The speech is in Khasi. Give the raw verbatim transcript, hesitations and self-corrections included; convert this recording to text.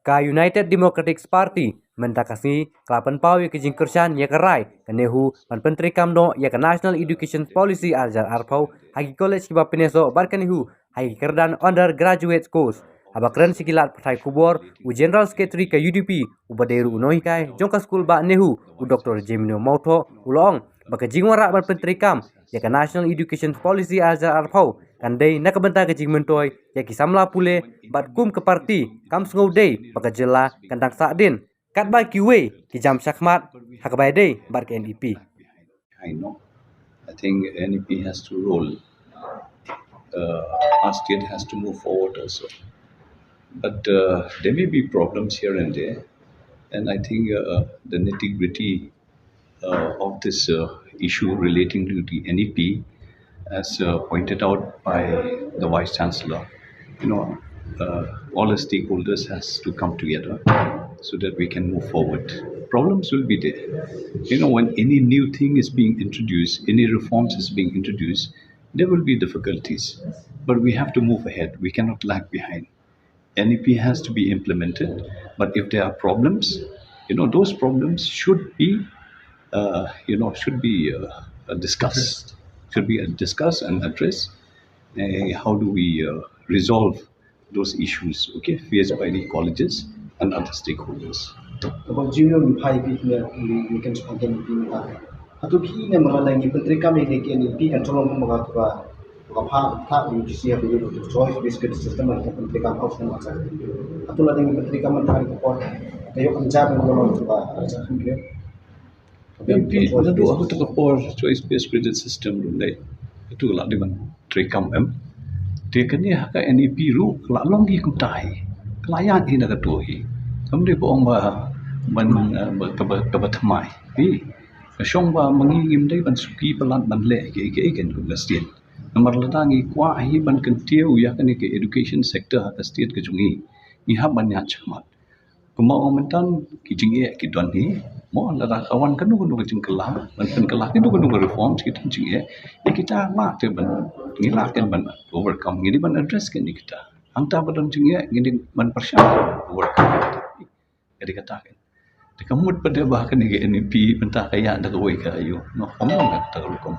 Ka United Democratic Party mynta ka sngi ka la pynpaw ïa ka jingkyrshan ïa ka rai ka NEHU ban pyntreikam noh ïa ka National Education Policy ar hajar arphew ha ki college kiba pynïasoh bad ka NEHU ha ki kyrdan undergraduate course. Haba kren sha ki lad pathai khubor, u General Secretary ka U D P uba dei ruh u nonghikai jong ka skul bah NEHU, u Doctor Jemino Mawthoh, u la ong ba ka jingwanrah ban pyntreikam ïa ka National Education Policy ar hajar arphew kan dei na ka bynta ka jingmyntoi ïa ki samla pule bad kum ka party kam sngew dei ba ka jylla kan dang sahdien katba kiwei ki jam shakhmat ha kaba ïadei bad ka N E P. I know. I think N E P has to roll. Uh, our state has to move forward also. But uh, there may be problems here and there. And I think uh, the nitty gritty uh, of this uh, issue relating to the N E P, as uh, pointed out by the Vice Chancellor, you know, uh, all the stakeholders has to come together so that we can move forward. Problems will be there. You know, when any new thing is being introduced, any reforms is being introduced, there will be difficulties. But we have to move ahead. We cannot lag behind. N E P has to be implemented. But if there are problems, you know, those problems should be, uh, you know, should be uh, discussed. Should be discussed and addressed. Uh, how do we uh, resolve those issues, okay, faced by the colleges and other stakeholders. About junior ni phai pi ne ni kan spangkan pi ne ka. Atu pi ne mara na ni pentri kami ni ke ni pi kan tolong mara ka ka pha pha ni ki sia pi ni choice based system kan pentri kam house na masa. Atu la ni pentri kam ta ni ko. Ka yok kan jab ni ko ka. Em pi na du aku tu ka por choice based credit system ruh dei. Itu la di ban treikam em. Te kane ha ka N E P ruh la long hi kumta hi. La ïaid hi na ka tu hi. Kam dei ba ong ba ban eh, ba ka ba ka ba thymmai. Hi. Ka shong ba ma ngi ngim dei ban suki palat ban leh ke ke ken kum ka state. Namar lada ngi kwah hi ban kyntiew ïa kane ka education sector ha ka state ka jong ngi. Ngi hap ban ïaid shakhmat. Kumba ong mynta ki jingeh ki don hi mo lada ka wan kano kano ka jingkylla ban pynkylla kano kano ka reforms ki don jingeh ïa kita ma te ban ngi lah kan ban overcome ngi di ban address kan ïa kita hangta ba don jingeh ngi di ban pyrshang overcome ngi di kata kan te ka mut ba dei ba kan ïa N E P mynta ka ïa da kawei ka ayu no kam long kata ka rukom.